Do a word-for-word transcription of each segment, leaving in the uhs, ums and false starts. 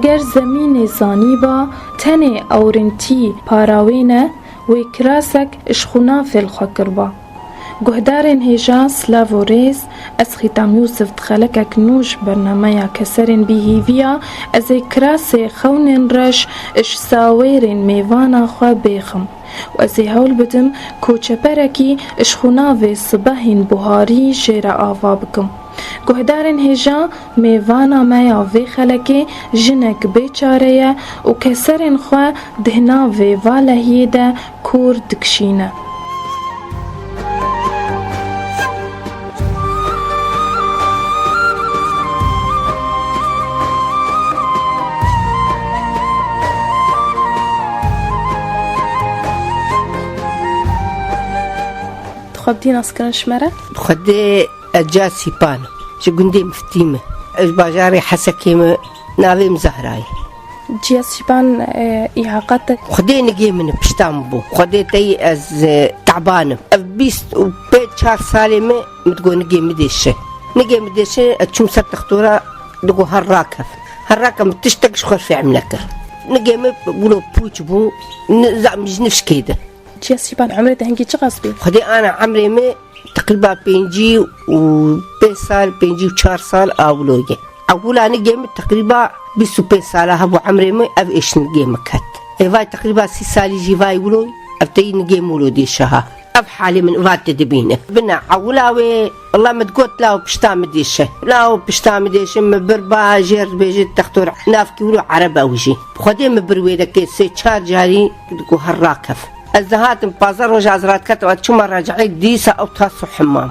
Ger zemînê zanîba, tenê ewrintî para wê ne, wê kirasek ji xwe navê li xwe kiriba. Guhdarên hêja, silav û rêz, ez Xîtam Yûsif di xelekek nû ji bernameya Keserên Bîhîviya, ez ê kirasê xewnên reş ji sawêrên mêvana xwe bêxim û ez ê hewl bidim ku çeperekî ji xwe navê Sibehên Buharî jê re ava bikim. Guhdarên hêja, mêvana me ya vê xelekê jinek bêçare ye û keserên xwe di nav vê valehiyê de kûr dikişîne. Dixwebitî nas kirin ji me re? Xwedê Ez Ciya Sîpan im. Ji gundê Miftî me. Ez ji bajarê Hesekê me. Navê min Zehra ye. Ciya Sîpan, e, î heqet e. Xwedê nigê min e, pişta min bû. Xwedê tey ez, e, teban im. Ev bîst û pênc çar salê me, min digot nigê min dêşe. Nigê min dêşe, ez çûm ser textora, digot her rakev. Her rakev min tiştek ji xwe fehm nekir. Nigê min wilo pûç bû, ni-, za-, min ji nifşkê de. Ciya Sîpan, emrê te hingî çiqas bî? Xwedê ana emrê min Teqrîba pêncî û pênc sal, pêncî û çar sal a wilo ye. Ewila nigê min teqrîba bîst û pênc sala hebû emrê min, ev êş nigê min ket. Ê vay teqrîba sî salî jî vay wilo, ev teyî nigê min wilo dêşe ha. Ev halê min va te dibîne. Bine, ewila wê, Allah min digot, law pişta min dêşe. Law pişta min dêşe, min bir ba jêr dibêje textor, navkî wilo ereb ew jî. Xwedê min bir wê dekê sê çar carî, digo her rakev. Ez dihatim, pazdeh roja ez radiketim, ez çûma racihê, dîsa ew tas û hemam.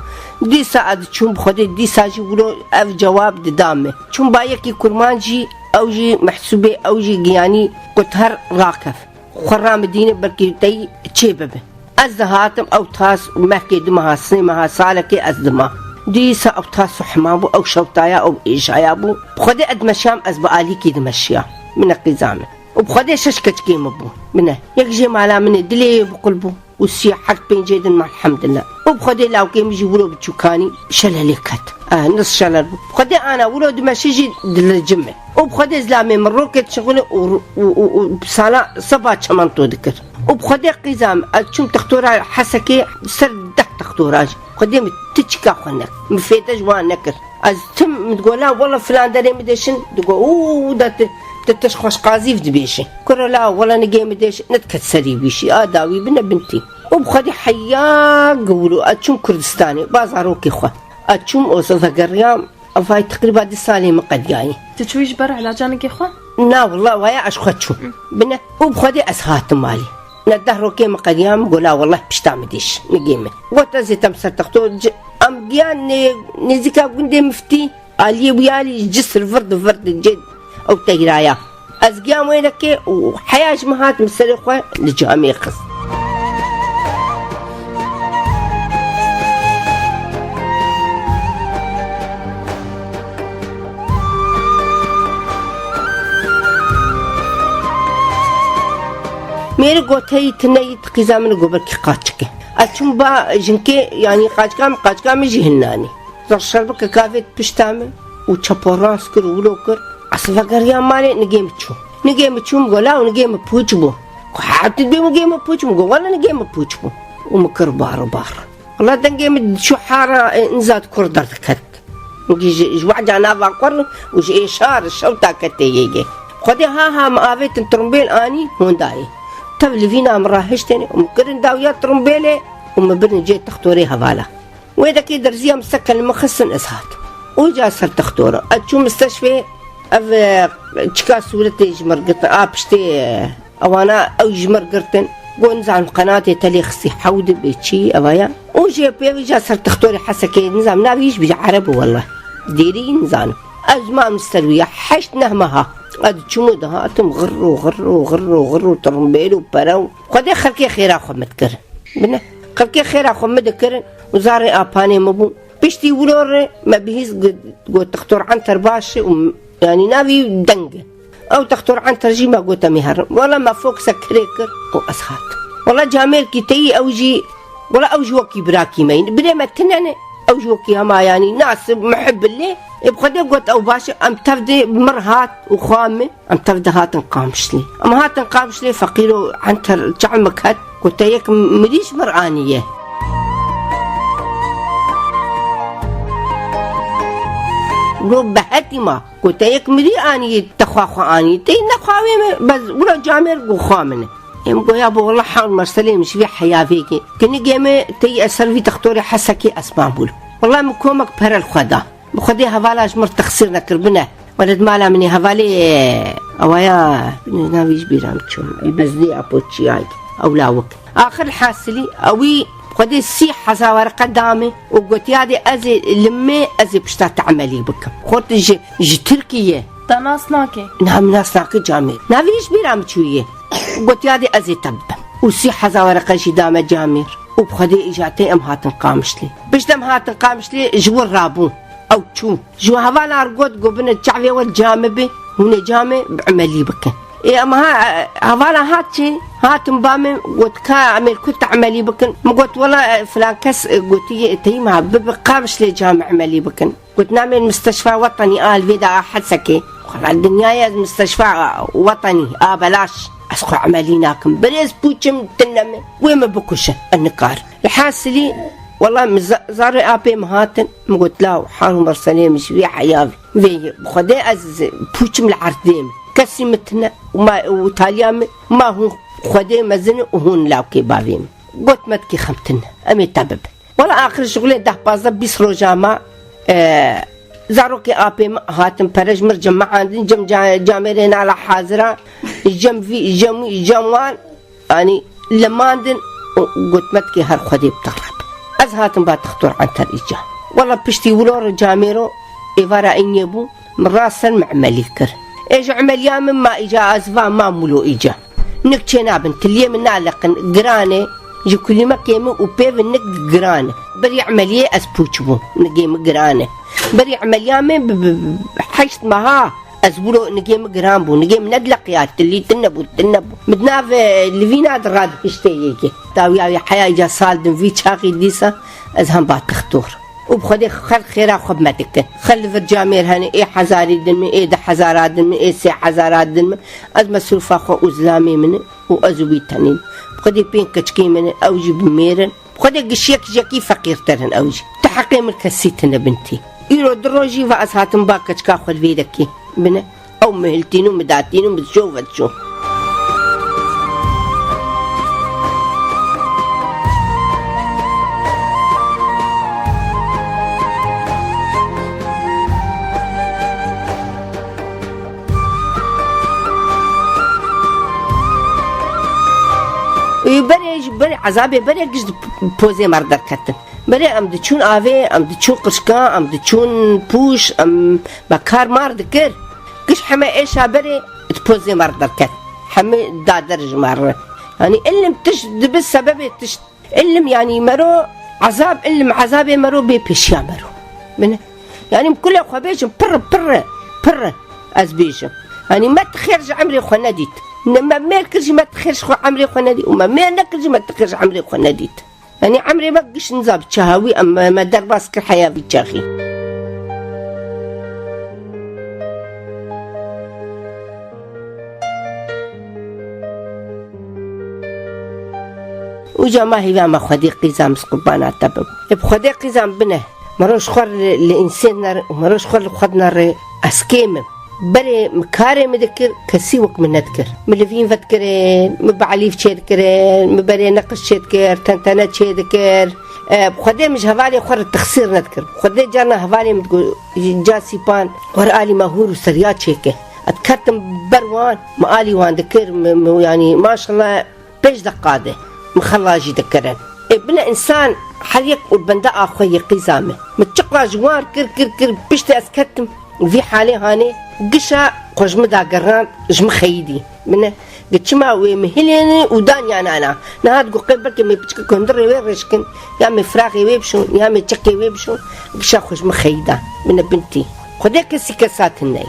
Dîsa ez diçûm, bi Xwedê dîsa jî wilo ev cewab dida min. Çûm ba yekî kurmanc jî, ew jî mehsûbê, ew jî giyanî, got her rakev. Xwe ramidîne, belkî tey çê bibe. Ez dihatim, ew tas û mehkê dimeha, sê meha, salekê ez dima. Dîsa ew tas û hemam bû, ew şewtaya, ew êşaya bû. Bi Xwedê ez dimeşiyam, ez bi alîkî dimeşiya. Min neqîzane. Û bi Xwedê şeş keçikê min bû. Min e. Yek jê mala min ê dilê yê biqul bû. Û sî heft pêncê din me elhemdulillah. Û bi Xwedê lawkê min jî wilo biçûkanî şelelê ket. Ah, nis şelel bû. Bi Xwedê ana wilo dimeşi jî dilicim e. Û bi Xwedê zilamê min rokê dişixulê û, û, û, û sala seba çemento dikir. Û bi Xwedê qîza min, ez çûm textora Hesekê ser deh textora jî. Xwedê min ti çika xwe nek. Min fête ji wan nekir. Ez tim min digo, la wela filan derê min dêşin, digo, û da ti, ti tişt xweşqazîv dibêjin. Kuro la wela nigê min dêşin, nediket serî wî jî, a dawî bine bin tî. Û bi Xwedê heya gewilo, ez çûm Kurdistanê, ba zarokê xwe. Ez çûm, û vegeriyam, ev vay teqrîba du salê min qediyayî. Tu çûyî ji ber ilaca nigê xwe? Na, wela, waya ez xwe çûm. Bine, û bi Xwedê ez hatim malê. Ne deh rokê min qediya, min got, la weleh pişta min dîş, nigê min. Got, ez ê tem ser texto, ci-, em giyan nê-, nêzîka gundê Miftî, aliyê wî alî ji cisir virdi virdi cê ew teyraya. Ez giyan wê dekê û heya ji min hat min serê xwe li camê xist. Mêrik got, heyî, tu neyî, tu qîza min got, belkî qaçik e. Ez çûm ba jinkê, yanî qaçika min, qaçika min jî hinanî. Zer şerbikek avêt pişta min û çepo rast kir û wilo kir. Ez vegeriya malê, nigê min çû. Nigê min çû, min got, law, nigê min pûç bû. Got, ha, tu dibê nigê min pûç bû? Min got, wele nigê min pûç bû. Û min kir bar û bar. Wela dengê min diçû hara, e, niza di kur derdiket. Ji, ji we'ca nava qurn û ji êşar şewta kete yê yê. Xwedê ha ha min avêtin trumbêl anî hondayê. Tev li vîna min rahiştêne û min kirin dawiya trumbêlê û min birin cê textorê hevala. Wê dekê derziya min seke li min xistin ez hatim. Oca ser textora. Ez çûm misteşfê ev, e, çika sûretê ji mir girtin. A piştê, e, Ewana ew ji mir girtin. Got, nizanim qenatê te lê xistî hewd bê çî, eva ya. Û jê pê vîja ser textorê Hesekê, nizanim navê wî jî bî ereb wele. Dêrî nizanim. Ez mam ser wî ya heşt neh meha. Ez çûm û dihatim, xirr û xirr û xirr û xirr û tirumbêl û pere û. Xwedê xelkê xêra xwe min dikirin. Bine, xelkê xêra xwe min dikirin û zarê apanê min bûn. Piştî wilo re me bihîst got, got, textor Enter baş e û, yanî, navê wî deng e. Ew textor Enter jî me got, em ê herin. Wela me fokse kirê kir û ez hatim. Wela camêrkî teyî ew jî, wela ew jî wekî birakî me yîn. Birê me tine ne, Ew ji wekî hema, yanî, nasib, muhib lê. Ê, bi Xwedê got, ew baş e, em tev de mir hat û xwe me, em tev de hatin Qamişlê. Em hatin Qamişlê, feqîro Enter çamek het, got, te yek mirî ji mir aniye. Ro behetî ma, got, te yek mirî aniye, te xwe xwe aniye. Te nexwe wê me, bes wira camêr got, xwe min e. Em goya bo wela hal merselê min ji vê heyavê ke. Kinigê me tey eser vî textorê Hesekê Esmanbûl. Wela min komek pere li xwe da. Bi Xwedê hevala ji mir texsîr nekir bine. Wele di mala min ê hevalê, e, awaya, navî ji bîra min çû. Wî bezdê apo çiyayk. Ew lawik. Axir hasilî, ewî Xwedê sî hezar wereqe da min û gotiya dê ez ê li me, ez ê pişta te emelî bikim. Xort ji, ji Tirkiye. Te nas nake. Na, min nas nake camêr. Navî ji bîra min çûye. Gotiya dê ez ê te bibim. Û sî hezar wereqe jî dame camêr. Û bi Xwedê îja tê em hatin Qamişlê. Pişt em hatin Qamişlê ji wir rabûn. Ew çû. Ji hevala re got, got bine çavê we cami bi, hûn ê camê bi emelî bikin. Ê em ha, hevala hat çê, hatin ba min, got ka em ê li ku te emelî bikin. Min got wela, e, filan kes, e, gotiye, e, teyî ma bibi Qamişlê camê emelî bikin. Got namên misteşfa wetenî a li vê de a Hesekê. Xwela dinyayê ez misteşfa wetenî a belaş. Ez xwe emelî nakim. Birêz pûçim tine min. Wê min bikuşe. Ez nikarim. Li hasilî, wela min za-, zarê apê min hatin. Min got law, hal û merselê min ji vê heyavê. Vê yê. Bi Xwedê ez pûçim li erdê min. Kesî min tine. Û ma, û taliya min. Ma hûn Xwedê mezin û hûn lawkê bavê min. Got me dikî xem tine. Em ê te bibin. Wela axir şixulê deh pazdeh bîst roja ma, e, zarokê apê min hatin pere ji mir cem me andin, cem ca-, camêrê nala hazira, cem vî, cem wî, cem wan, yanî lemandin û got me dikê her Xwedê bi te re be. Ez hatim ba textor Enter îca. Wela piştî wilo ro camêro êvara înê bû, min rast ser min emelî kir. Ê ji emeliya min ma îca ez va ma mulo îca. Nik çênabin, tiliyê min naleqin, giran e, ji kulîmekê min û pê vin nik giran e. Berî emeliyê ez pûç bûm, nigê min giran e. Berî emeliya min bi, bi, bi heşt meha ez wilo nigê min giran bû, nigê min nedileqiya, tilî tune bû, tune bû. Min di nav, e, livîna de radihiştê yekê. Dawiya wê heya îca sal din vî çaxî dîsa ez hem ba textor. Û bi Xwedê xelk xêra xwe bi me dikin. Xelk li vir camêr hene, ê hezarî din min, ê du hezara din min, ê sê hezara din min. Ez mesrûfa xwe û zilamê min û ez û wî tenîn. Bi Xwedê pênc keçikê min in, ew jî bi mêr in. Bi Xwedê gişiyek jekî feqîrtir in ew jî. Ti heqê min kesî tine bin tî. Îro du rojî ve ez hatim ba keçika xwe li vê dekê bine. Ew mihiltîn û midatîn û min şo ve şo. Û berê ji berê ezabê berê giş di pozê me re derketin. Berê em diçûn avê, em diçûn qirşka, em diçûn pûş, em me kar mar dikir. Giş heme êşa berê di pozê me re derket. Hemî dader ji me re. Yanî ilim tişt dibe sebebê tişt. Ilim yanî mero ezab, ilim ezabê mero bê pêşiya mero. Bine. Yanî kule xwe bêjim pirr, pirr, pirr ez bêjim. Yanî me ti xêr ji emrê xwe nedît. Ne me mêr kir jî me ti xêr ji xwe emrê xwe nedît. Û me mêr nekir jî me ti xêr ji emrê xwe nedît. Yanî emrê me giş niza bi çaha wî em me, me derbas kir heya vî çaxî. Uca ma hêva me Xwedê qîza min qurbana te bim. Ê bi Xwedê qîza min bine. Mero ji xwe li, li însên nere û mero ji xwe li xwe nere ez kêm im. Berê min karê min dikir, kesî wek min nedikir. Min livîn vedikirin, min bi elîf çêdikirin, min berê neqis çêdikir, tentene çêdikir. E, bi Xwedê min ji hevalê xwe re texsîr nedikir. Xwedê carna hevalê min digot, ca sîpan, were alî me hûr û seriya çêke. Ez diketim ber wan, min alî wan dikir, min, min, yanî, maşallah, pênc deqa de min xela jî dikirin. Ê bine însan her yek û bende a xwe yê qîza min. Min çiqas ji wan kir, kir, kir, piştî ez ketim vî halê hanê, gişa xwe ji min dagerand, ji min xeyidî. Bine, gi çima wê min hilêne û dan ya nana. Niha digot qey belkê me piçikek hundirê wê rêşkin, ya me firaxê wê bişon, ya me çekê wê bişon, gişa xwe ji min xeyida. Bine bintî. Xwedê kesî kesa tune ye.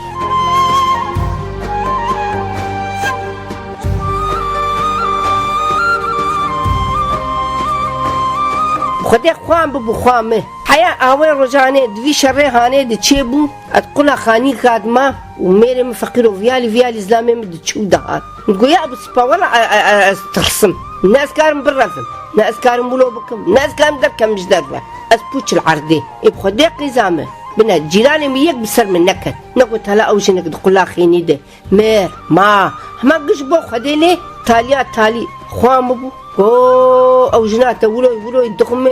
Xwedê xwan bibû xwa me. Ya awê rojanê di vî şerê hanê diçê bû, ez qula xanî kadima û mêrê min feqîro viyalî viyalî zilamê min diçû dihat. Goya bi spa wela e, e, e, ez tirsim. Ne ez karim birevim, ne ez karim wilo bikim, ne ez karim derkem ji derve. Ez pûç li erdê. Ê bi Xwedê qîza min. Bine, cîranê min yek bi ser min neket. Negot hela ew jinek di qula xênî de. Mêr, ma, hema giş bo Xwedê lê taliya talî xwan bibû. Go, ew jina te wiloy, wiloy dixume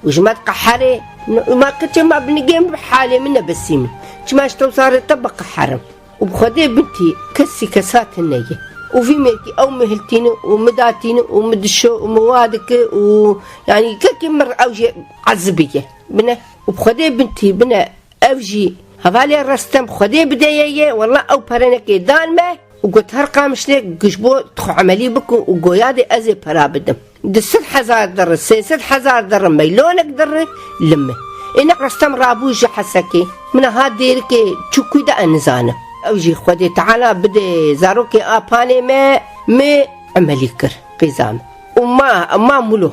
û ji me diqeherê. Ma keçê ma binigê min bi halê min nebesî min. Çima ji tewsarê te biqeherim. Û bi Xwedê bintî kesî kesa tune ye. Û vî mêrkî ew mihiltîne û midatîne û midişo û miwa dike û yanî kekî mir ew jê ezibiye. Bine, û bi Xwedê bintî bine. Ev jî hevalê Restem Xwedê bideye ye, wela ew pere nekê dan me û got her Qamişlê giş bo tu xwe emelî bikin û goya dê ez ê pera bidim. Du sed hezar dirri, sê sed hezar dirri, meylonek dirri li min. Êne Restem rabû ji Hesekê. Min ha dêrikê çû kû de ez nizanim. Ew jî Xwedê Teala bide zarokê a panê me, me emelî kir qîza min. Û ma, ma mulo.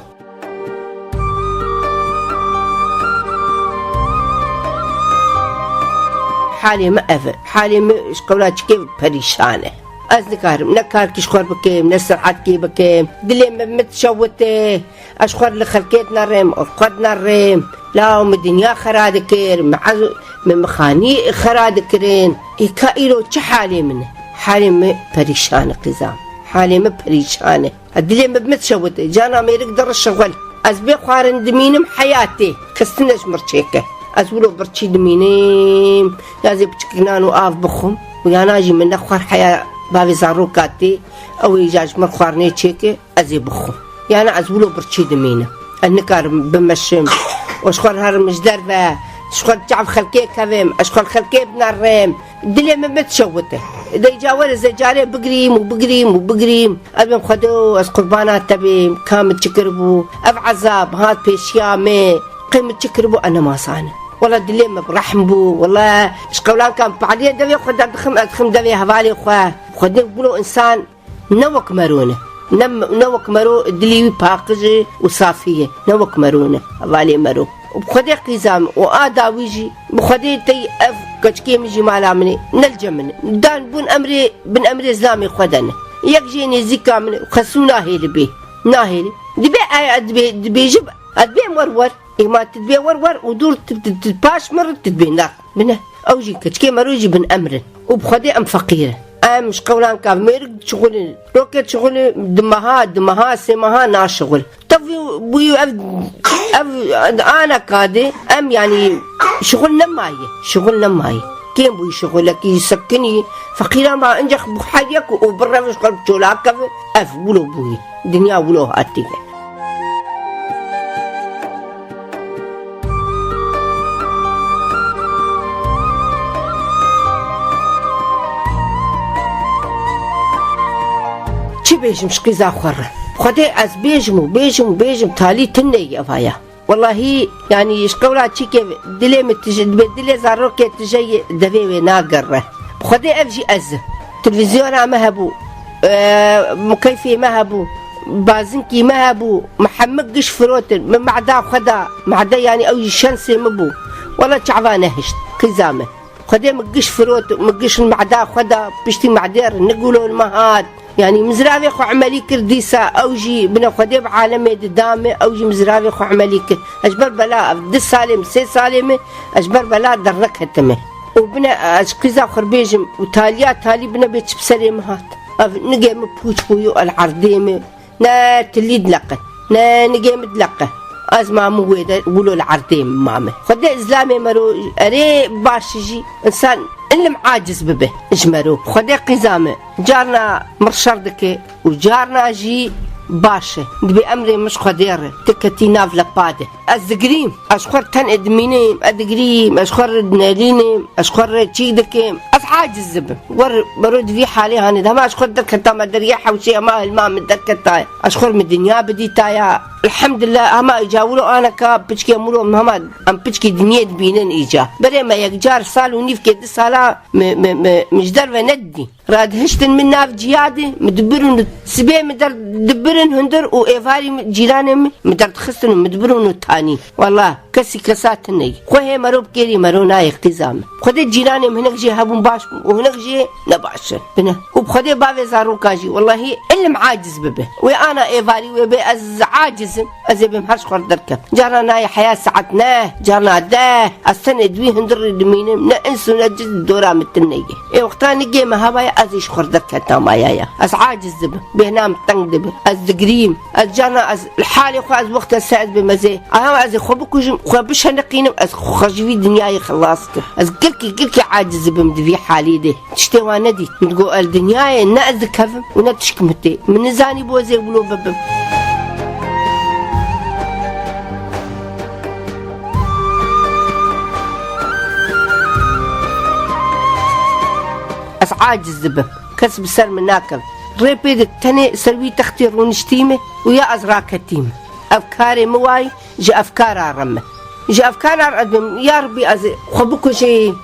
Halê min ev e. Halê min ji qewla çikê perîşan e. Ez nikarim ne karkî ji xwe bikim, ne sihetkî bikim. Dilê min min dişewite. Ez ji xwe li xelkê dinerêm, û xwe dinerêm. Law min dinya xera dikir, min ez, min mixanî xera dikirin. Ê ka îro çi halê min e? Halê min perîşan e qîzam. Halê min perîşan e. Ha, dilê min bi min dişewite. Cana mêrik diri şixul. Ez bê xwarin dimînim heyatê. Kes tune ji mir çêke. Ez wilo birçî dimînim. Ya zê piçikî nan û av bixwim. Û yana jî min nexwar heya bavê zaroka tê. Ew ê ja ji mir xwarinê çêke. Ez ê bixwim. Yana ez wilo birçî dimînim. Ez nikarim bimeşim. Û ji xwe herim ji derve. Ji xwe çav xelkê kevim. Ez ji xwe xelkê binerêm. Dilê min bit şewite. Dey ca were ez ê carê bigirîm û bigirîm û bigirîm. Ez bêm Xwedê û ez qurbana te bêm. Ka min çi kiribû? Ev ezab hat pêşiya me. Qey min çi kiribû? Ez nema zanim. Wela dilê min bi rehm bû. Wela ji qewlanka min paliyê devê xwe derdixim, ez dixim devê hevalê xwe. Xwedê wilo însan Ne wek mero ne. Ne, ne wek mero dilî wî paqij e û safî ye. Ne wek mero ne. Hevalê mero. Û bi Xwedê qîza min û a dawî jî, bi Xwedê tey ev keçikê min jî mala min e. Ne li cem min e. Dan bûn emrê, bin emrê zilamê xwe de ne. Yek jê nêzîka min e û xesû nahêle bê. Nahêle. Dibê, e, e, dibê, dibêjim, ez dibêm wer wer. Ê ma tu dibê wer wer û dûr tu, tu, tu paş mir tu dibê ner. Bine, ew jî keçikê mero jî bin emr in. Û bi Xwedê em feqîr in. Em ji qewlanka mêrik dişixulin. Rokê dişixulin, di meha, di meha, sê meha naşixul. Tevî bûyî ev, ev ana kadê, em yanî şixul nemaye. Şixul nemaye. Kêm bûyî şixulekî sekinî. Feqîran ba incex bi her yek û birevin ji xwe bi çola kevin. Ev wilo bûyî. Dinya wilo hatiye. Çi bêjim ji qîza xwe re? Xwedê ez bêjim û bêjim û bêjim, talî tune ye vaya. Wellahî, yanî ji qewla çîkê dilê min tije, dibê dilê zarokê tije yê devê wê nagere. Bi Xwedê ev jî ez im. Televîzyona me hebû, e, mukeyfê me hebû, bazinkî me hebû, min hemik giş firotin, min mehda xwe da, mehde yanî ew jî şensê min bû. Wela çava nehişt, qîza min. Xwedê min giş firot, min giş li mehda xwe da, piştî mehdê re nigûlo li me hat. Yanî min ziravê xwe emelî kir dîsa, ew jî bine Xwedê bi alemê dida min, ew jî min ziravê xwe emelî kir. Ez ji ber bela ev du salê min, sê salê min, ez ji ber bela derneketime. Û bine ez qîza xwe bêjim û taliya talî bine bê çi bi serê min hat. Ev nigê min pûç bûyî û el erdê min. Ne tilî dileqe, ne nigê min dileqe. Ez ma min wê de wilo li erdê min ma min. Xwedê îzlamê mero erê baş jî însan ilim aciz bibe ji mero. Xwedê qîza min carna mir şer dike û carna jî baş e. Dibê emrê min ji Xwedê re, tu ketî nav lepa de. Ez digirîm, ez xwe tenê dimînim, ez digirîm, ez xwe re dinelînim, ez xwe re çîk dikim. Ez aciz dibim. Wer bero di vî halê hanê de hema ez xwe derketame deriyê hewşê hema hilma min derketaye. Ez xwe re min dinya bidîtaya. Elhamdulillah hema îca wilo aneka piçkê muro hema em piçkî dinyê dibînin îca. Berê me yek car sal û nîvkê du sala me, me, me, min ji derve nedidî. Radihiştin min nav ciyadê, min dibirin û sibê min der dibirin hundir û êvarî min, cîranê min, min derdixistin û min dibirin û tanî. Wela. Kesî kesa tune ye. Xwe hê mero bikêrî, mero nayê qîza min. Xwedê cîranê min hinek jê hebûn baş bûn û hinek jê ne baş in. Bine. Û bi Xwedê bavê zaroka jî, wellahî, ilim aciz bibe. Wê ana êvarî wê bê, ez aciz im. Ez ê bêm her ji xwe derkem. Carna nayê heya saet ne, carna deh. Ez tenê di wî hundirî dimînim. Ne ins û ne cin dora min tune ye. Ê wexta nigê me hevaya, ez ê ji xwe derketa maya ya. Ez aciz dibim. Bêhna min teng dibe. Ez digirîm. Ez carna ez li halê xwe ez wexta se ez bêm ez ê. Aha ez ê xwe bikujim, xwe bişeniqînim, ez xwe ji vî dinyayê xilas kim. Ez girkî, girkî aciz dibim di vî halî de. Tiştê wan nedît. Min digot, el dinyayê ne ez dikevim û ne tişk min tê. Min nizanî bo ez ê wilo bibim. Ez aciz dibim. Kes bi ser min nakeve. Rê pê de tenê ser wî textê rûniştî me û ya ez raketî me. Ev karê min wayî ji efkara re me. Ji efkara re ez bim, ya Rebî ez xwe bikujim,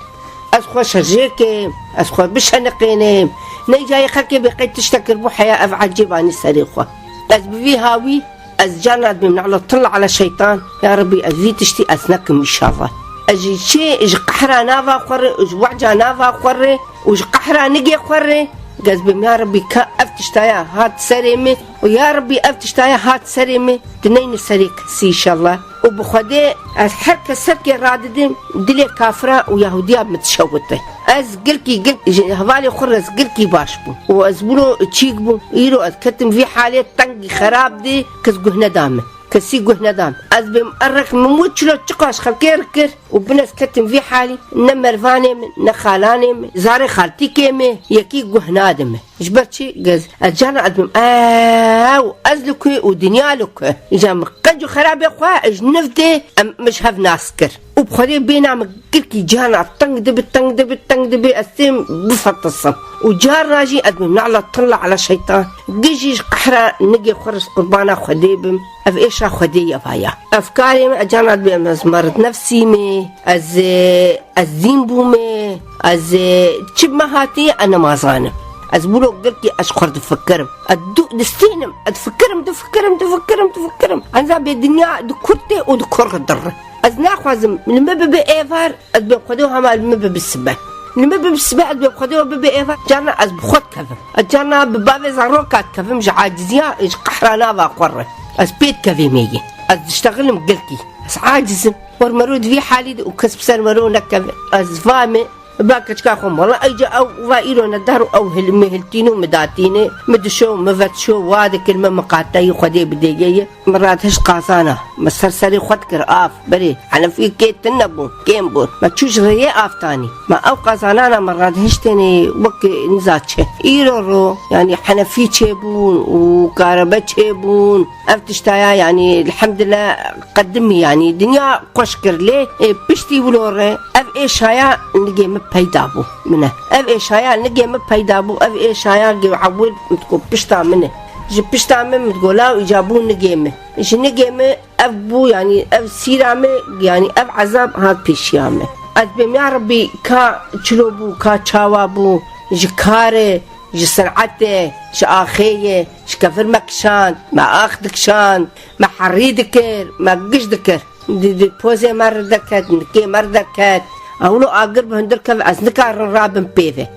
ez xwe şerjê kim, ez xwe bişeniqînim. Neycayê xelkê bê qey tiştek kiribû heya ev ecêbanî serê xwe. Ez bi vî hawî, ez carna dibêm ne'letullah ala şeytan. Ya Rebî ez vî tiştî ez nekim înşallah. Ez ji çi, ji qehra nava xwe re, ji we'ca nava xwe re û ji qehra nigê xwe re, ez bêm ya Rebî ka ev tiştaya hat serê min û ya Rebî ev tiştaya hat serê min, tu neyni serê kesî înşallah. Û bi Xwedê ez her kes serkê radidim, dilê kafira û Yahudiya min dişewite. Ez girkî girk, ji hevalê xwe re ez girkî baş bûm. Û ez wilo çîk bûm. Îro ez ketim vî halê tengî xerab dî, kes guh neda min. Kesî guh neda min. Ez bêm erek min wê çilo çiqaş xelkê re kir û bin ez ketim vî halî. Ne mervanê min, ne xalanê min, zarê xaltîkê min, yekî guh nade min. Ji ber çi gez? Ez carna ez bim, ew, ez li ku û dinya li ku? Îca min qenc û xerabê xwe ji niv dê, em min ji hev nas kir. Û bi Xwedê bêna min girkî carna teng dibi, teng dibi, teng dibi, ez têm bifetisim. Û carna jî ez bim, ne'letullah ala şeytan. Gijî ji qehra nigê xwe re qurbana Xwedê bim. Ev êşa Xwedê ye vaya. Ev karê min, ez carna dibêm, ez merid nefsî me, ez, e, ez dîn bûme, ez, e, çi bi me hatiye, ez nemazanim. Ez wilo girkî ez xwe difikirim. Ez du distînim, ez difikirim, difikirim, difikirim, difikirim. Enza bê dinya di kur tê û di kur didirre. Ez naxwazim li min bibe êvar, ez bê Xwedê hema li min bibe sibe. Li min bibe sibe, ez bê Xwedê bibe êvar. Carna ez bi xwe dikevim. Ez carna bi bavê zaroka dikevim, ji aciziya, ji qehra nava xwe re. Ez pê dikevê mêgê. Ez diştexilim girkî. Ez aciz im. Wer mero di vî halî de û kes bi ser mero nekeve. Ez va me, ba keçika xwe mala, eyca ew va îro nedar û ew hil-, mi hiltîn û mi datîne, mi dişo, mi vetişo, wa dikir, mi miqateyî Xwedê bidêgeye. Mi radhişt qazana, mi ser serê xwe dikir av, berê, henefî kê tune bûn, kêm bûn. Me çû ji rêyê av tanî. Me ew qazanana mi radhiştênê wek niza çi. Îro ro, yanî henefî çêbûn û karebe çêbûn. Ev tiştaya, yanî, elhamdülillah, qedimî, yanî, dinya xweş kir lê, ê, piştî wilo re ev êşaya nigê min peyda bû. Min e. Ev êşaya nigê min peyda bû. Ev êşaya gê ewil min digot pişta min e. Ji pişta min min digot law îca bû nigê min. Ji nigê min ev bû, yanî, ev sîra min, yanî, ev ezab hat pêşiya min. Ez bêm ya Rebî ka çilo bû, ka çawa bû, ji kar e, ji senetê, ji axê ye, ji kevir me kişand, me ax dikişand, me herî dikir, me giş dikir. Di, di pozê me re derket, nikê me re derket. Ewlo agir bi hundir keve, ez nikarim rabim pê ve.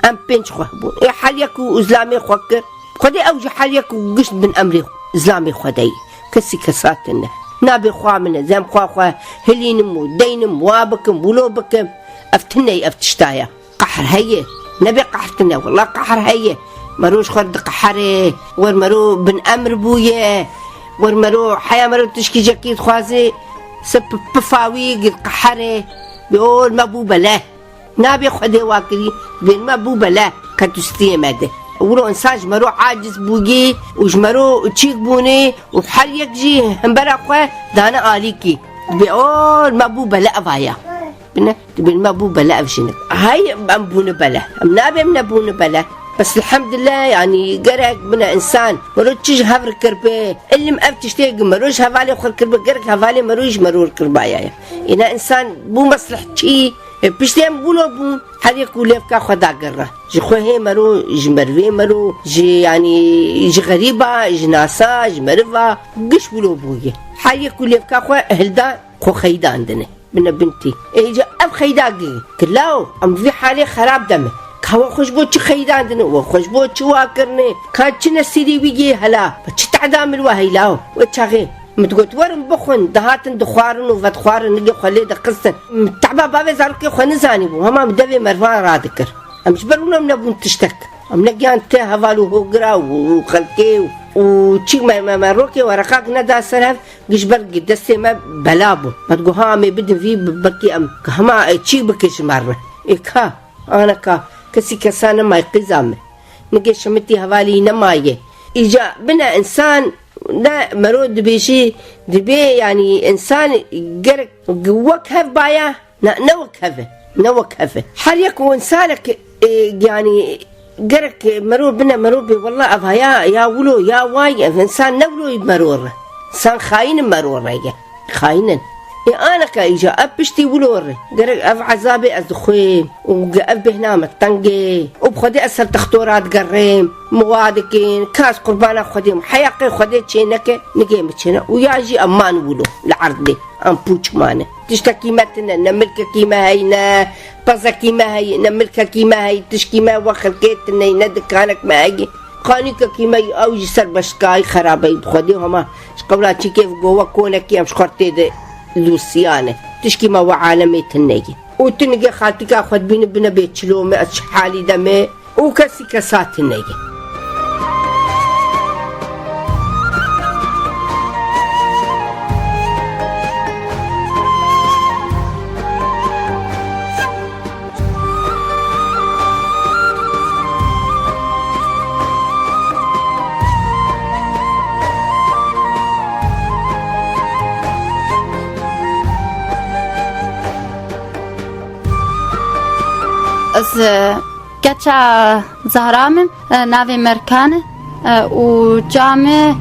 Em pênc xwe bûn. Ê heliyek û zilamê xwe kir. Xwedê ew ji heliyek û gişt bin emrê zilamê xwe de ye. Kesî kesa tune. Nabê xwa min e, zem xwa xwe hilînim û deynim, wa bikim, wilo bikim. Ev tune ye, ev tişta ye. Qehr heye. Nebê qehr tune, wela qehr heye. Mero ji xwe re diqehere. Wer mero bin emr bûye. Wer mero heya mero tişkî cekî dixwaze. Se pi-, pifa wî gir qehere. Bi ol me bû bele. Nabê Xwedê wa kirî, bên me bû bele, qet û stiyê me de. Wilo însan ji mero aciz bûyî û ji mero çîk bûnê û her yek jî hembera xwe dane alîkî. Dibê, ol me bû bele eva ya. Bine, dibên me bû bele ev jinik. Hay em bûne bele. Em nabêm nebûne bele. Bes elhamdülillah, yanî gerek bine însan. Mero çi ji hev re kirbe. Ilim ev tiştê ki mero ji hevalê xwe kirbe, gerek hevalê mero ji mero kirbaye. Îna însan bû meslehçî, E, piştî em wilo bûn, her yek û lêvka xwe dagirna. Ji xwe hê mero, ji merivê mero, ji, yanî, ji xerîba, ji nasa, ji meriva, giş wilo bûye. Her yek û lêvka xwe hilda, xwe xeydandine. Bine bin tî. Ê, îca ev xeyda gi, ki law, em vî halê xerab de me. Ka we xwe ji bo çi xeydandine, we xwe ji bo çi wa kirine? Ka çi nesîrî wî yê hela? Ve çi tehda min we heylaw? We çaxê. Min digot, "Werin bixwin." Dihatin dixwarin û vedixwarin, nigê xwe lê dixistin. Min tehba bavê zarokê xwe nizanîbû. Hema min devê mervan radikir. Em ji ber wilo em nebûn tiştek. Em negihan te heval û hogira û xelkê û, û çî me, me, me rokê wereqak neda ser hev, giş ber destê me bela bû. Me digot, "Ha, em ê bidin vî, belkî em hema, e, çî bike ji me re." Ê ka, ana ka, kesî kesa nemaye qîza me. Nigê şimitî hevalî nemaye. Îca bine însan ne mero dibêjî, dibê, yanî însan gerek wek hev baya, ne, ne wek hev e, ne wek hev e. Her yek û însanek, e, yanî gerek mero bine mero bê, wella ev haya ya wilo ya way, ev însan ne wilo mero re. Însan xayîn mero re ye. Xayîn in. Ê aneka îca ev piştî wilo re. Gerek ev ezabê ez dixwêm û ge ev bêhna me teng e û bi Xwedê ez ser textora digerêm. Min wa dikin, ka ez qurbana Xwedê me. Heya qê Xwedê çê neke, nigê min çê ne. Û ya jî em man wilo li erdê. Em pûç mane. Tiştekî me tine, ne milkekî me heye, ne pezekî me heye, ne milkekî me heye, tişkî me we xelkê tine, ne dikanek me heye. Qanîkekî me, ew jî ser beştkayî xerabeyî bi Xwedê hema ji qewla çîkê go we konekî em ji xwe tê de lûsiyane. Tişkî me we alemê tine ye. Û tu nigê xaltîka xwe dibînî bine bê çilo me, ez çi halî de me û kesî kesa tine ye. Ez, e, keça Zehra min, e, navê Merkan e, e, û ca min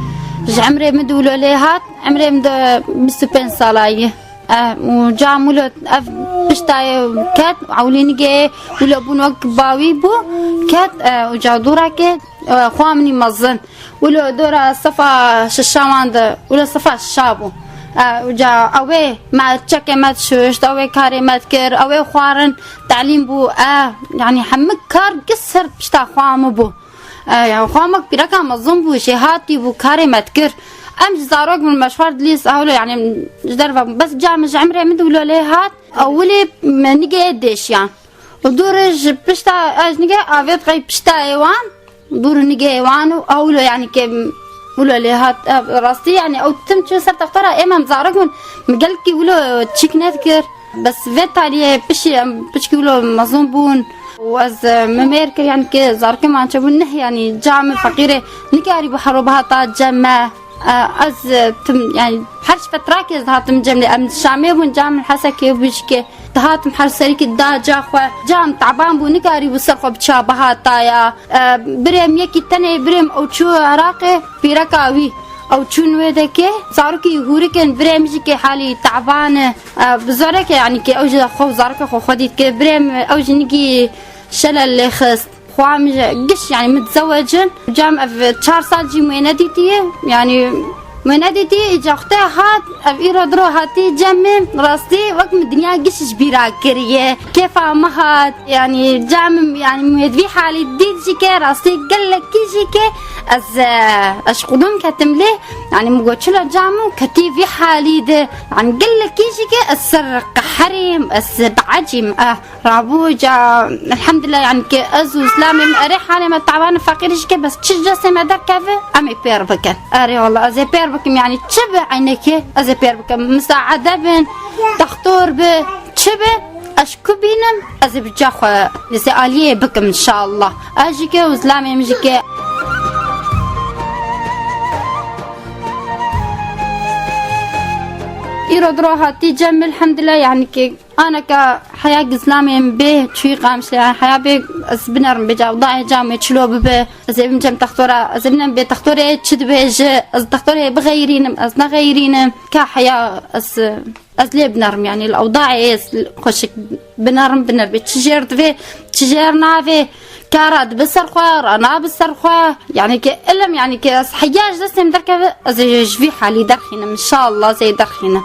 ji emrê min dûlo lê hat, emrê min de bîst û pênc sala ye. E, û ca min wilo ev piştayê ket, ewlînigê wilo bûn wek bawî bû, ket, e, û ca dûra kê, e, xwa minî mezin. Wilo dora sefa şişa wan de, wilo sefa şişa bû. E, û ca ewê me çekê me dişuşt, ewê karê me dikir, ewê xwarin, telîm bû, e, yanî hemik kar gi ser pişta xwa min bû. E, yanî xwa min pîreka mezin bû, jêhatî bû, karê me dikir. Em ji zarok min meşwar dilîs, ewlo, yanî ji derve bûn. Bes ca min ji emrê min de wilo lê hat, ewilê me nigê dêşiyan. Û dûrê ji pişta, ez nigê avêt qey piştayê wan. Dûr nigê wan û ewlo, yanî ke wilo lê hat, e, rastî, yanî ew tim çû ser textora ê me, em zarok bûn, min gelkî wilo çîk nedikir. Bes vê taliyê pişî em piçkî wilo mezin bûn û ez, e, min mêr kir, yanî ke zarokê man çêbûn neh, yanî ca min feqîrê nikarîbû hero bihata cem me. E, ez, e, tim, yanî her ji fetrakê ez dihatim cem lê em Şamê bûn, ca min Hesekê bû jikê. Dihatim her serîkî da ca xwe. Cam teban bû, nikarîbû ser xwe biça bihataya. E, birêm yekî tenê birêm ew çû Iraqê, pîreka wî. Ew çûn wê dekê, zarokî hûrik in, birêm jî kê halî teban e. E, bi zoreke, yanî kê ew ji xwe zarokê xwe xwedî dike, birêm ew ji nigî şelel lê xist. Xwa min ji giş, yanî min dizewecin. Cam ev çar sal jî wê nedîtiye. Yanî wê nedîtiye, îca xwe te hat, ev îro diro hatî cem min. Rastî wek min dinya giş ji bîra kiriye. Kêfa min hat. Yanî cam min, yanî min wê di vî halî dît jî ke, rastî gelekî jî ke ez, e, ez ji qudum ketim lê. Yanî min got çilo cam min ketî vî halî de. Yanî gelekî jî ke ez ser qeherîm, ez biecîm. Eh. Rabû ca, elhamdulillah, yanî ke ez û zilamê min erê halê me taban feqîr jî ke bes çi cesê me derkeve, em ê pêr bikin. Erê wala ez ê pêr bikim, yanî çi bi eynekê ez ê pêr bikim. Misaade bin, textor bi, çi bi, ez ku bînim, ez ê bi ca xwe, ez ê aliyê bikim inşallah. Ez jî ke û zilamê min jî ke. Îro diro hatî cem, elhamdulillah, yanî ke Aneka heya gizlamê min bê çûyî qamişe, heya bê ez binerim bê ca, dayê camê çilo bibe, ez ê bim cem textora, ez ê binem bê textorê çi dibêje, ez textorê bixeyrînim, ez nexeyrînim. Ka heya ez, ez lê binerim, yanî li ewdayê ez xweşik Binerim, bineribê, çi jêr divê, çi jêr navê, kara dibi ser xwe, ranabi ser xwe. Yanî ke ilim, yanî ke ez heya ji destê min derkeve, ez ê ji vî halî derxînim, înşallah ez ê derxînim.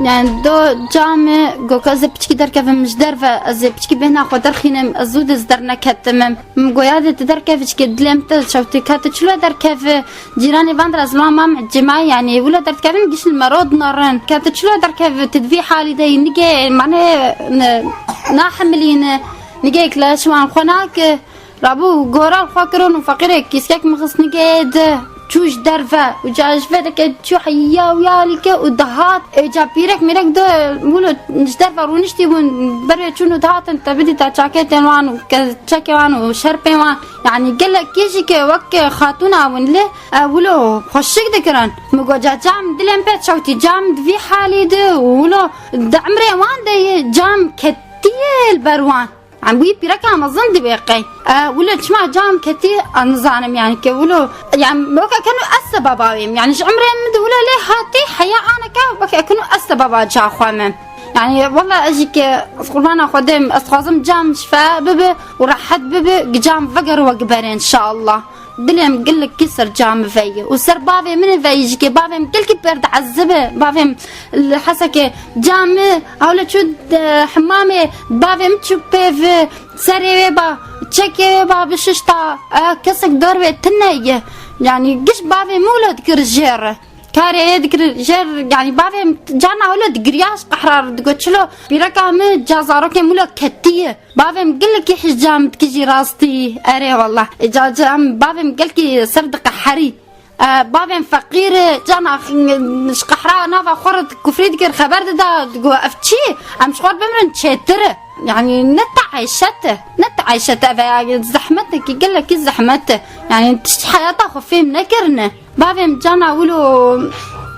Yani do camê goka ez ê piçkî derkevim ji derve, ez ê piçkî bêhna xwe derxînim, ez zû diz derneketime. Min goya de tu derkevî çikê dilê min te çewtî ka tu çilo derkevî, cîranê van re ez li wan mam ecêmayî, yanî wilo derdikevin giş li me ro dinarin. Ka tu çilo derkevî, tu di vî halî de yî, nigê mane ne, nahimilîne, nigê kilaş wan xwe nake. Rabû gora xwe kirin û feqîrek kîskek min xist nigê de çû ji derve û ca ji vê dike çû heya û ya lîke û dihat. Ê ca pîrek mîrek de wilo ji derve rûniştî bûn, berê çûn û dihatin te bidî te çaketên wan û ke-, çekê wan û şerpên wan. Yanî gelekî jî ke wek xatûna win lê, e, wilo xweşik dikirin. Min got ca cam dilên pê çewtî, cam di vî halî de û wilo di emrê wan de yê cam ketiye li ber wan. Em wî pîreka mezin dibê qey. E, wilo çima cam ketî, ez nizanim, yanî ke wilo, yanî weke keno ez sebeba wê im. Yanî ji emrê min de wilo lê hatî heya aneke weke keno ez sebeba ca xwe me. Yanî wela ez jî ke ez qurbana Xwedê im, ez dixwazim cam şife bibe û rehet bibe, gi cam vegere wek berê înşallah. Dilê min gelekî ser camê ve ye û ser bavê min ve ye jî ke bavê min gelekî pêr diezib e. Bavê min li Hesekê camê hewle çû, e, hemamê, bavê min çû pê ve, serê wê ba, çekê wê ba bişişta, e, kesek dor wê tune ye. Yanî giş bavê min wilo dikir jêr. Karê wê dikir jêr, yanî bavê min carna wilo digiriya ji qehra re, digot çilo pîreka min ca zarokê min wilo ketiye. Bavê min gelekî hîja min dikijî rastî. Erê wallah. Ê ca, ca em bavê min gelekî ser diqeherî. E, bavê min feqîr e, cana x-, ji qehra nava xwe re kufrî dikir, xeber dida, digo ev çi? Em ji xwe re bimrin çêtir e. Yanî ne te eyşet e. Ne te eyşet e, ev e, ya, zehmetekî, gelekî zehmet e. Yanî tişt heyata xwe fêm nekirine. Bavê min cana wilo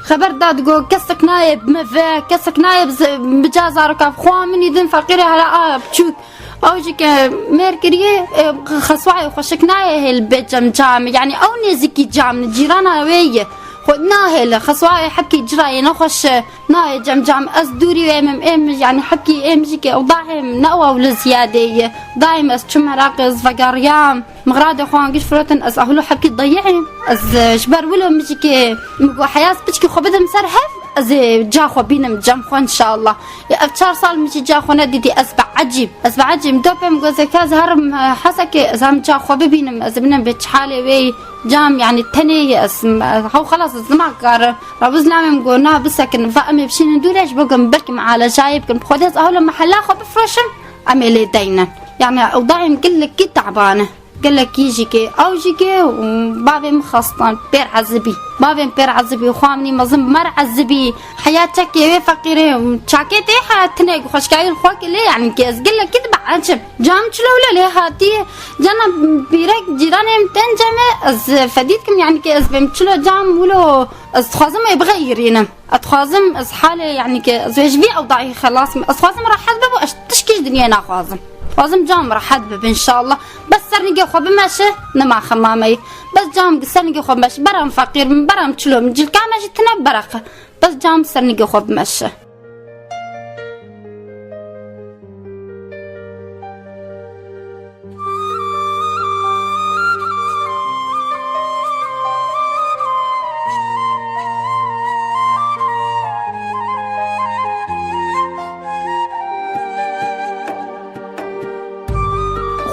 xeber da, digo kesek nayê bi me ve, kesek nayê bi ze-, bi ca zaroka xwe, min î din feqîrê hela a biçûk. Ew jî ke mêr kiriye, e, xeswayê xweşik nayê hêl bê cem camê. Yanî ew nêzîkî cam ne, cîrana wê ye. Xwe nahêle, xeswayê hepkî cira yê nexweş e. Nayê cem cam, ez dûrî wê mim, êm, yanî hepkî êm jî ke ewdahê min ne ew wilo ziyadê ye. Daîm ez çûm Iraqê, ez vegeriyam. Mixradê xwe angiş firotin, ez ahlo hepkî dayî im. Ez, e, ji ber wilo min jî ke min got heya ez piçkî xwe bidim ser hev, ez ê ca xwe bînim cem xwe înşallah. Ê, ev çar sal min jî ca xwe nedîtî, ez bi ecîb. Ez bi ecîb. Do pê min got zeka ez herim, e, Hesekê, ez hem ca xwe bibînim, ez binim bê çi halê wê cam, yanî tenê ye, ez, e, hew xelas ez nima karim. Rabû zilamê min got na bisekin, va em ê bişînin dûre ji bo ku em belkî mialejayê bikin. Bi Xwedê ez ahlo mehela xwe bifroşim, em ê lê deynin. Yanî ew daîm gelekî teban e. Gelekî jî ke, ew jî ke, û bavê min xestan, pêr ezibî. Bavê min pêr ezibî, xwe min î mezin bi me re ezibî. Heya çekê wê feqîrê, çakê tê heyatine, xweşkayî xwe ke lê, yanî ke ez gelekî dibe ecib. Cam çilo wilo lê hatiye. Cana pîrek cîranê min tên cem e, ez fedî dikim, yanî ke ez bêm çilo cam wilo, ez dixwazim wê bixeyirînim. Ez dixwazim ez halê, yanî ke ez wê ji vî ewdayî xelas bim. Ez dixwazim rehet bibim, ez tişkî ji dinyê naxwazim. Dixwazim cam rehet bibe înşallah. Bes ser nigê xwe bimeşe, nima xemameyî. Bes cam ser nigê xwe bimeşe, beram feqîr bim, beram çilo min, cilka me jî tune bereqe. Bes cam ser nigê xwe bimeşe.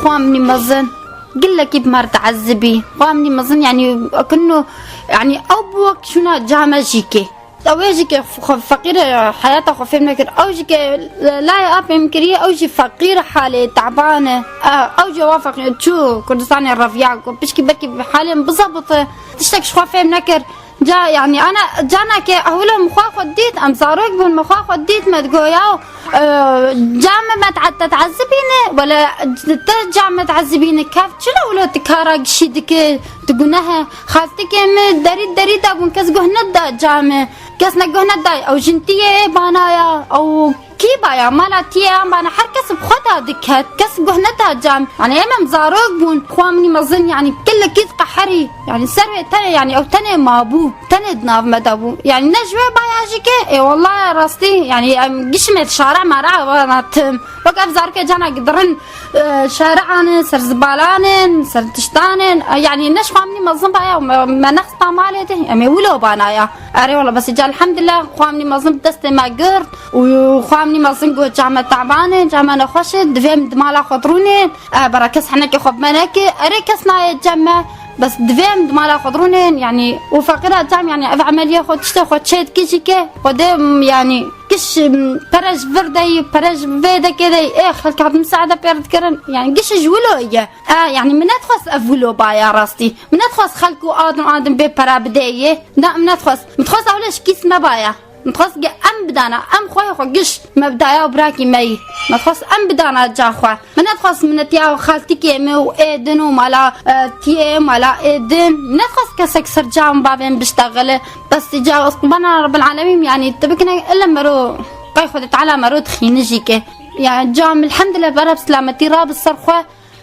Xwamnî mezin, gilekî bi mer diezibî. Xwamnî mezin, yanî, ekino, yanî, ew bi wek şûna came jî kê. Ew ê jî ke xwe feqîr e, heyata xwe fêm nekir. Ew jî ke layê apê min kiriye, ew jî feqîr halê teban e. E, ew jî wa feqîr çû Kurdistanê reviya ku pişkî belkî halê min bizebite. Tiştek ji xwe fêm nekir. Ca, yanî, ana, cana ke ewilo min xwe xwe dît, em zarok bûn, min xwe xwe dît, me digoya, e, ca me, me te, te teezibîne, wele te ca me teezibîne, kev çilo wilo tu kara gişî dike, tu gunehe. Xaltikê min derî derî de bûn, kes guh neda ca me. Kes ne guh neday, ew jintiyê banaya, ew Kî baya mala tiyê em bana her kes bi xwe da diket. Kes guh neda cem. Yani em em zarok bûn. Xwa minî mezin yani kille kî diqeherî. Yani ser wê tenê yani ew tenê mabû. Tenê di nav me de bû. Yani ne ji wê baya jî ke. Ê wallah rastî yani em gişmê şare me re wana tim. Wek ev zarokê cana gidirin. E, şari'an in, ser zibalan in, ser tiştan in. E, yani ne ji xwa minî mezin baya me, me nexista malê de. Em ê wilo bana ya. Erê wala bes îca elhamdulillah xwa minî mezin bi destê me girt. Û xwamnî mezin got, "Came taban e, came nexweş e, divê em di mala xwe dirûnên, e, bera kes henekê xwe bi me neke, erê kes nayê cem me, bes divê em di mala xwe dirûnên, yanî û feqîra cam, yanî ev emeliye xwe tiştê xwe çê dike jî ke, xwe dê, m, yanî giş, m, pere ji vir de yî, pere ji vê dekê de yî, ê xelk hat misaade pê re dikirin, yanî giş ji wilo ye." E, yanî min nedixwest ev wilo baya rastî. Min nedixwest xelk û adim adim bê pere bidê yê. Na, min nedixwest. Min dixwest ewle ji kîs me baya. Min dixwest ge em bidana, em xweyê xwe giş me bidaya û birakî me yî. Me dixwest em bidana ca xwe. Me nedixwest minetiya xaltikê me û ê din û mala, e, tiyê mala ê din. Me nedixwest kesek ser ca min bavê min biştexile. Bes îca qurbanan Rebbil Alemîn, yanî tu bikine ille mero, qey Xwedê Teala mero dixîne jî ke. Ya ca min elhamdulillah bera bi selametî rabi ser xwe.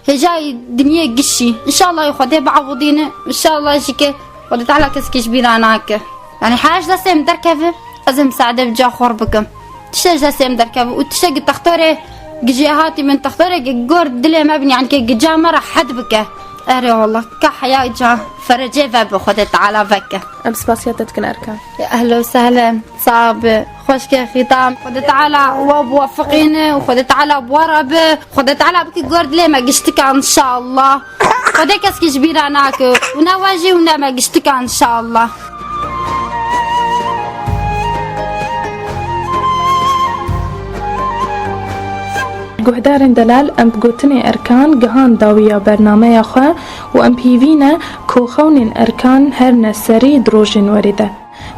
Hêjayî dinyê gişî. Înşallah Xwedê biavûdîne. Înşallah jî ke Xwedê Teala kesekî ji bîra nake. Yanî her ji destê min derkeve, ez ê misaade bi ca xwe re bikim. Tiştê ji destê min derkeve û tiştê gi textorê gi jêhatî min textorê gi gor dilê me bin, yanî ke gi ca me rehet bike. Erê wallah, ka heya ca ferecê ve bi Xwedê Teala veke. Em spasiya te dikin Erkan. Ehlen û sehlen. Sabe, xweşke xîtan. Xwedê Teala we biwefiqîne û Xwedê Teala bi we re be. Xwedê Teala bike gor dilê me giştika înşallah. Xwedê kesekî ji bîra nake. Û ne we jî û ne me giştika înşallah. Guhdarên delal, em bi gotinê Erkan gihan dawiya bernameya xwe û em bi hîvî ne ku xewnên Erkan her ne serî di rojên werê de.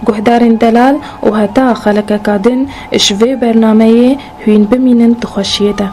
Guhdarên delal û heta xelekeka din ji vê bernameyê hûn bimînin di xweşiyê de.